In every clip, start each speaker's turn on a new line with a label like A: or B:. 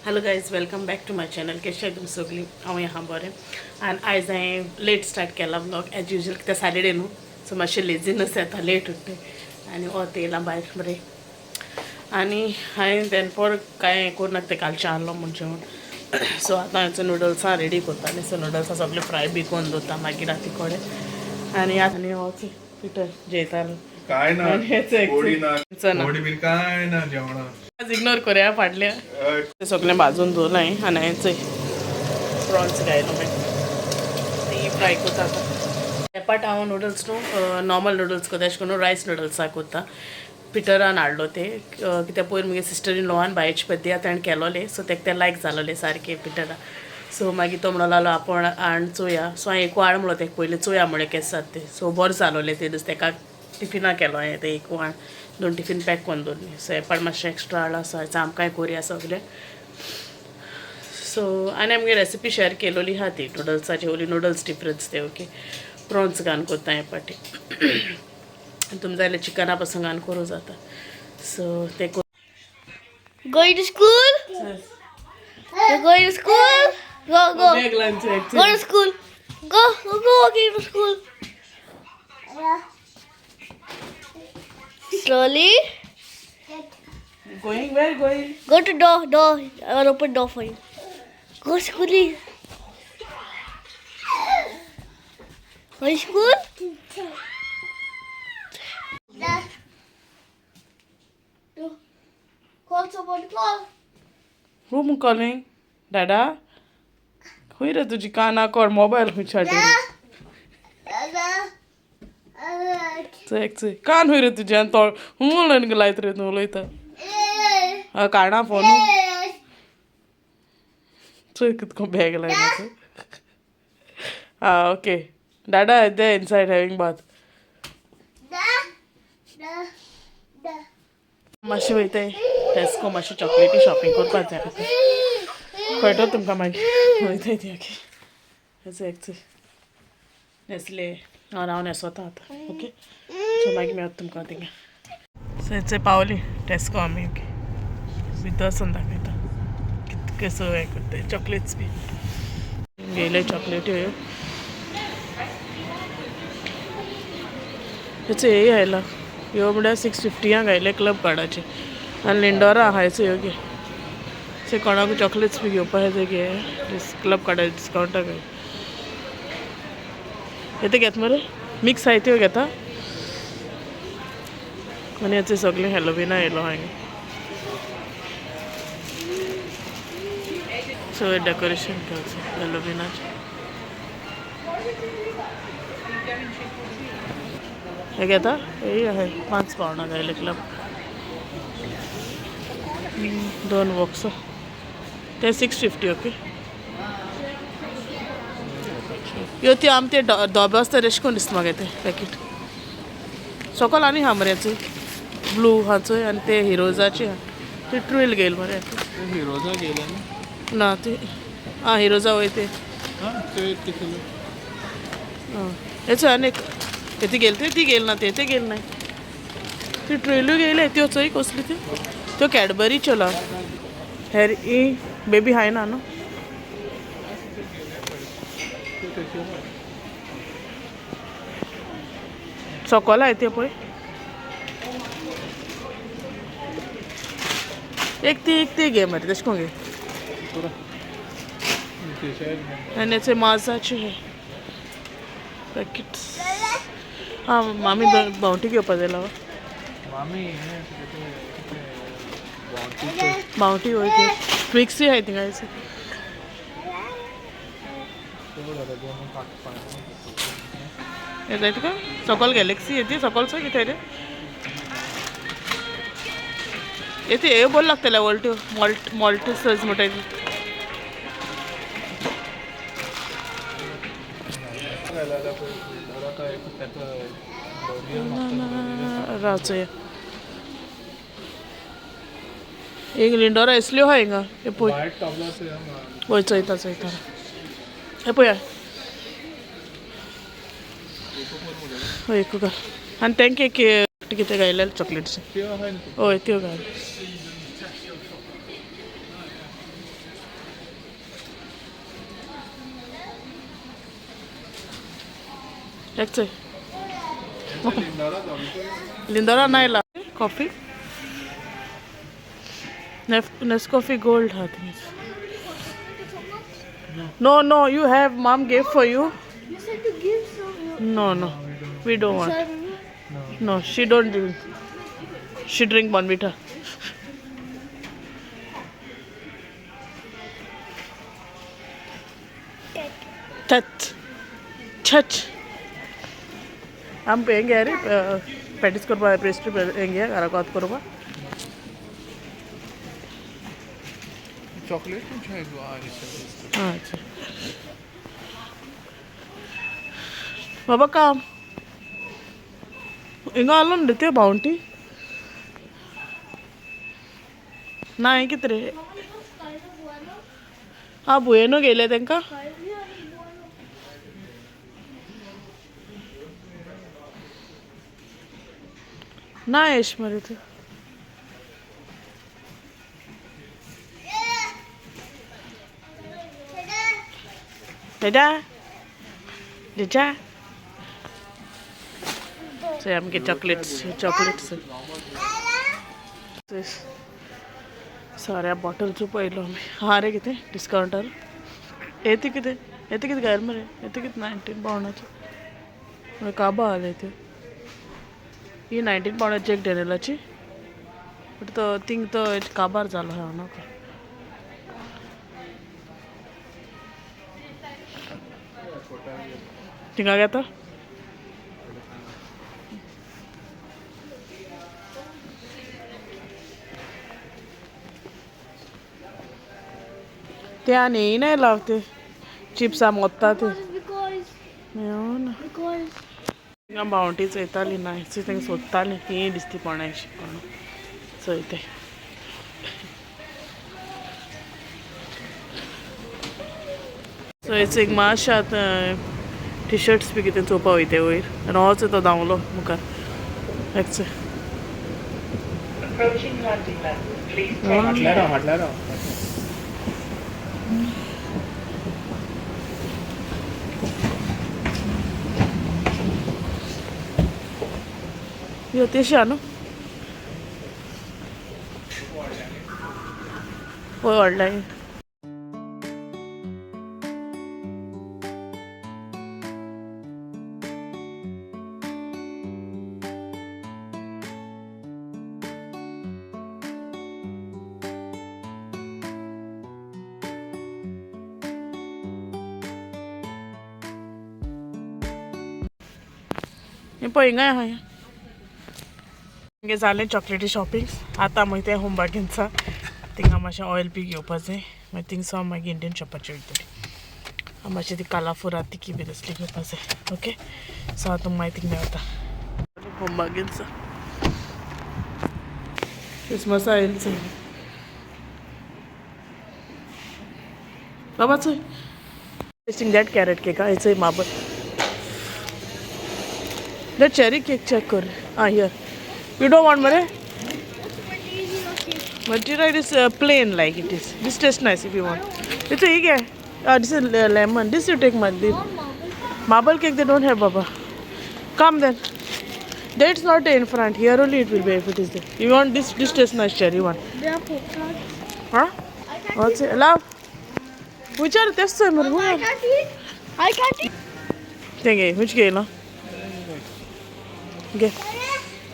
A: Hello guys, welcome back to my channel. कशें तुमी सगळीं? हांव आहा बरें. आनी आयज हांवें लेट स्टार्ट केला व्लॉग एज युजल, कित्याक सॅटर्डे न्हू, सो मातशें लेजीनस येता, लेट उठ्ठे आनी वत येयलां भायर बरें. आनी हांवें दनपार कांय करूं नाका, तें कालचें आहलो म्हूण जेवण. सो आतां हांवें नुडल्सां रेडी करतालें. सो नुडल्सां सगळें फ्राय बी करून दवरता, मागीर राती कडेन. आनी आनी वच पिटर जेयतालो.
B: काय ना.
A: आनी हेच एक
B: गोडी ना.
A: ना.
B: गोडी बीन काय ना जेवणा.
A: आज इग्नोर करूया फाटल्या. ते सगळें भाजून दवरलां हांवें आनी हांवें चोय प्रॉन्स घायलो, मागीर ती फ्राय करता आतां. एपाट हांव नुडल्स न्हू नॉर्मल नुडल्स करता, अशें करून रायस नुडल्सा करता. पिटरान हाडलो ते, कित्याक पयर मुगे सिस्टर इन लॉआन बायची बड्डे, ताणें केलोले. सो तेका ते लायक जालोले सारके पिटरा. सो मागीर तो म्हणो लागलो आपूण हाड चोया. सो हांवें एकू हाड म्हणलो तेका, पयलीं चोया म्हळें केशें जाता तें. सो बरें जालोलें ते दीस. तेका टिफिना केलो हांवें ते, एकू हाड दोन टिफीन पॅक करून दवरली. सो एपाट मातशें एक्स्ट्रा हाडलां. सो आयज आमकांय कोरया सगलें. सो आनी आमगे रेसिपी शेअर केलोली आहा ती नुडल्साची, ओली नुडल्स डिफरन्स ते. ओके, प्रॉन्स घालून कोत्ता हे पाटी. तुमी जाल्यार चिकना पासून घालून करूं जाता. सो ते
C: Going to school? You're going to school? Go, go. Go to school. Go, go, go, walking to school. Slowly.
A: Going where going?
C: Go to door, door. I'll open door for you. Go schooling. Go to school? Call someone, call.
A: Whom calling? Dada? खंय रे तुजी काना code mobile खंय छाटी? चोय चोय, कान खंय रे तुजें? आनी तोळ हूं लायत रे तूं उलयता. हय, काडा फोन. चोय कितको बॅग लायला. आं, okay Dada, they inside having bath. मातशें वयताय टेस्को, मातशें चॉकलेटी शॉपिंग करपाक जाय. कळटो तुमकां मागीर. वयताय ती. ओके, हेच एक नेसले हांव हांव न्हेसोता आतां. ओके, सो मागीर मेळत तुमकां थिंगा. सो हेचे पावली टेस्को आमी. ओके, भितर वचून दाखयता कितके. सो हें करता चॉकलेट्स बी घेयले, चॉकलेटी. हेचे हे आयला, ह्यो म्हळ्यार 650 घायले क्लब कार्डाचे. आनी लिंडोरा आहा हेचो ह्यो घे. से कोणाकू चॉकलेट्स बी घेवपा आहा ते घे, क्लब कार्डाचे डिस्कावंटाक. हे ते घेत मरे, मिक्स आहाय त्यो घेता. आनी हेचे सगळे हॅलोविना येयलो हांगा. सो डेकोरेशन केलां हॅलोविनाचें. हे घेता? हे आहे 5 पावंडां घायले क्लब दोन बॉक्स ते 650. ओके, ह्यो त्यो आम ते धोबे आसता रेश करून दिसता म्हाका. ते पॅकेट सोकोल आनी आहा मरे, ब्लू आहा चोय आनी ते हिरोजाचे आहा. ते ट्रुयल घेयल मरे.
B: हिरोजा गेले ना?
A: ना, ते आं हिरोजा वय ते.
B: ते.
A: आं, हेचो आनी एक ती गेल ते, ती गेल ना ते, ते गेल नाय. ती ट्रेल्यो गेले त्यो चोय कसली त्यो, त्यो कॅडबरी चला. हेर ई बेबी हाय ना न्हू. सोकोल आहाय ते पळय. एक ती, एक ती घे मरे, तशें करून घे. आनी हेचे माजाचे हे पॅकेट्स. आं, मामी बावंटी घेवपा जाय.
B: मामी.
A: बावंटी वय ती, ट्विक्सूय आहाय थिंगा. हे जाय तुका? सोकोल गॅलेक्सी येते, सोकोल चोय कितें रे येते. हे बरें लागतले वोल्ट्यो मॉल्ट मॉल्टिसर्स म्हणटाय ती. राव चोया. एक लिंडोरा एसल्यो आहा हिंगा, हे पळय. वय, चोयता चोयता. हे पळया. हय, एकू घाल. आनी तांकां एक कितें घायले चॉकलेट्स. हय, त्यो घाल. एकच लिंदोरा नाही ला कॉफी नेस्कॉफी गोल्ड हा thing. No, no, you have, mom gave for you.
C: You said to give some.
A: No, no, we don't want. No, she don't drink. She drink Bournvita. Touch छच. आम हेंगे रे पॅटीस करपा, पेस्ट्री हेंगे घरा करपा.
B: Chocolate
A: अच्छा बाबा काम हिंगा आलो न्ही रे त्यो बावंटी ना हें कितें रे. आं भुंये न्हू गेले तांकां. ना येश मरे तूं. दादा दादा चोय आमगे चॉकलेट्स चॉकलेट्स साऱ्या बॉटल्स पळयलो आमी. हा रे कितें डिस्कावंटार येता कितें येता कितें घायल मरे येता कितें 19 पावंडाचें काबा आले त्यो. ही 19 पावंडाची एक डॅनियलाची बट तो थिंग तो काबार जालो हा नाका. थिंगा घेता. ते आनी नाही लावते चिप्सा मोत्ता ते. मेवना थिंगा बावंटी चोयताली ना तांकां सोदताली ती दिसती कोणाची कोण चोयते. सो it's एक मातशें आतां टी शर्ट्स बी कितें चोवपा वयता वयर आनी होच तो धांवलो मुखार एकच. यो तेशी आहा न्हू पळय व्हडलें. हें पळय हिंगाय आहा. हें जालें चॉकलेटी शॉपिंग. आतां मागीर तें होम बार्गेन्सा थिंगा मातशें ऑयल बी घेवपाचें मागीर थिंग सावन मागीर इंडियन शॉपाचेर वयतली. मातशें ती कालाफुरा तिकी बी तसली घेवपा जाय. ओके सो आतां मागीर थिंग मेळटा होम बार्गेन्सा. क्रिसमसा येयली चोय बाबा चोय tasting that carrot cake. Ah, it's a marble. The cherry cake check kar. Ah, here. You don't want mare? Madeira, it is plain like it is. This tastes nice if you want. It's a here. Ah, this is lemon. This you take Mandir. Marble cake they don't have, Baba. Come then. That's not in front. Here only it will be if it is there. You want this? This tastes nice cherry one. Huh? What's it? Love. Which are this time?
C: I can't eat. I can't eat.
A: Tenge, which gela? घे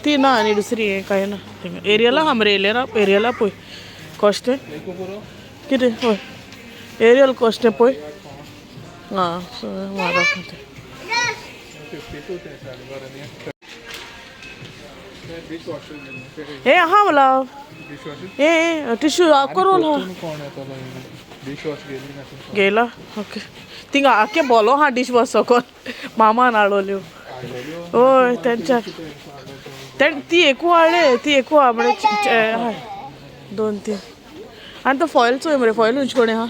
A: ती ना आनी दुसरी हें कांय ना. एरियला हा मरे एरियला एरियला पळय कॉस्ट कितें हय एरियल कॉस्ट पळय. आं सो म्हारग तें. हे आहा मला हे टिश्यू करून हा गेला. ओके थिंगा आख्खें बोलो हा डीश वॉश सकल मामान हाडवल्यो. हय तेंच्या ती एकू हाडले ती एकू आहा म्हणजे दोन तीन. आनी तो फॉयल चोय मरे फॉयल खंयचे कडेन आहा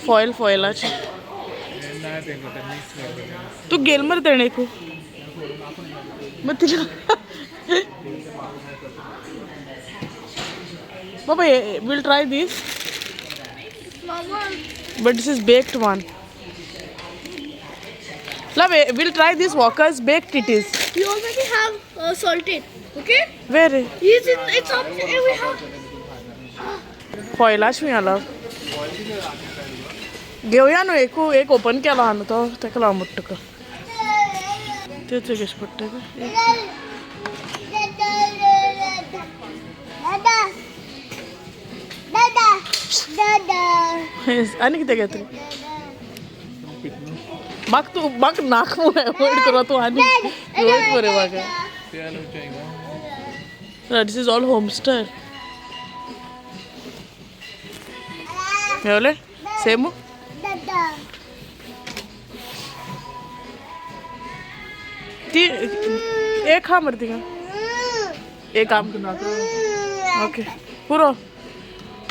A: फॉयल फॉयलाचे तूं गेल मरे तेणें एकू मागीर तिका बाबा we'll try this but this is baked one. Love, we'll try this Walker's baked it is.
C: We already have salted. Okay?
A: Where?
C: It's in, it's up. We have.
A: फॉयला शिंया लव घेवया न्हू एकू एक ओपन केलो आहा न्हू तो तेका लावन पडटा तुका त्यो चोय कशें पडटा आनी कितें घेतली म्हाका तूं म्हाका नाक म्हूण एवॉयड करो तूं आनी रोज बरें म्हाका. This is all home style. मेवले same ती एक हा मरे थिंगा एक आम ओके पुरो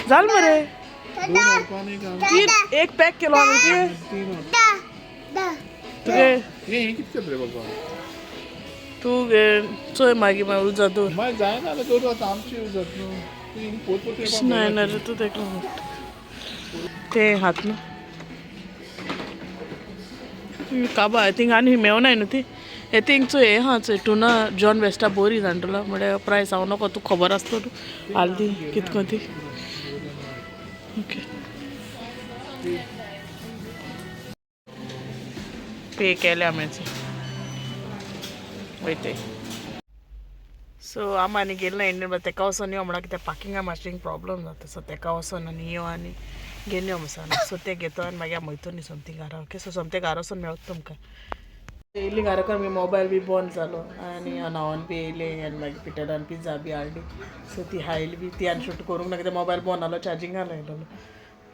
A: जाल मरे तीन एक पॅक केलो आमी ती तुगे
B: हे कितके रे बाबा
A: तूं चोय मागीर मागीर उजो दवर.
B: मागीर जायना जाल्यार दवर आतां आमची यूज जाता न्हू तूं हिंग पोत पोत
A: नाही ना रे तूं तेका ते हात न्हू काबा थिंग आनी मेवनाय न्हू ती हे थिंग चोय हे हा चोय टुना जॉन वेस्टा बोरी जाणटलो म्हळ्यार प्रायस हांव नको तुका खबर आसतो तूं हाल ती कितको ती ओके पे केले आमी वयते. सो आमी आनी गेले ना इंडियन तेका वचोन यो म्हणल्यार कितें पार्किंगा मातशें प्रॉब्लम जाता सो तेका वचोन आनी यो आनी घेवन यो मसाला सो ते घेतो आनी मागीर आमी वयतो न्ही सोमती घरा. ओके सो सोमते घरा वचोन मेळत तुमकां. येयली घरा कडेन मागीर मोबायल बी बंद जालो आनी न्हांवन बी येयले आनी मागीर पिटरान पिझ्झा बी हाडली सो ती हायली बी ती आनी शूट करूंक ना कित्याक मोबायल बंद जालो चार्जिंगा लायलेलो.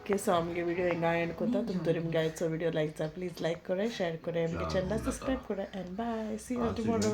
A: ओके सो आमगे व्हिडिओ हिंगा एंड करता. तुमकां तरी आमगे आयचो व्हिडिओ लायक जाय प्लीज लायक कराय, शेअर कराय, आमगे चॅनल सबस्क्रायब कराय and bye, see you tomorrow.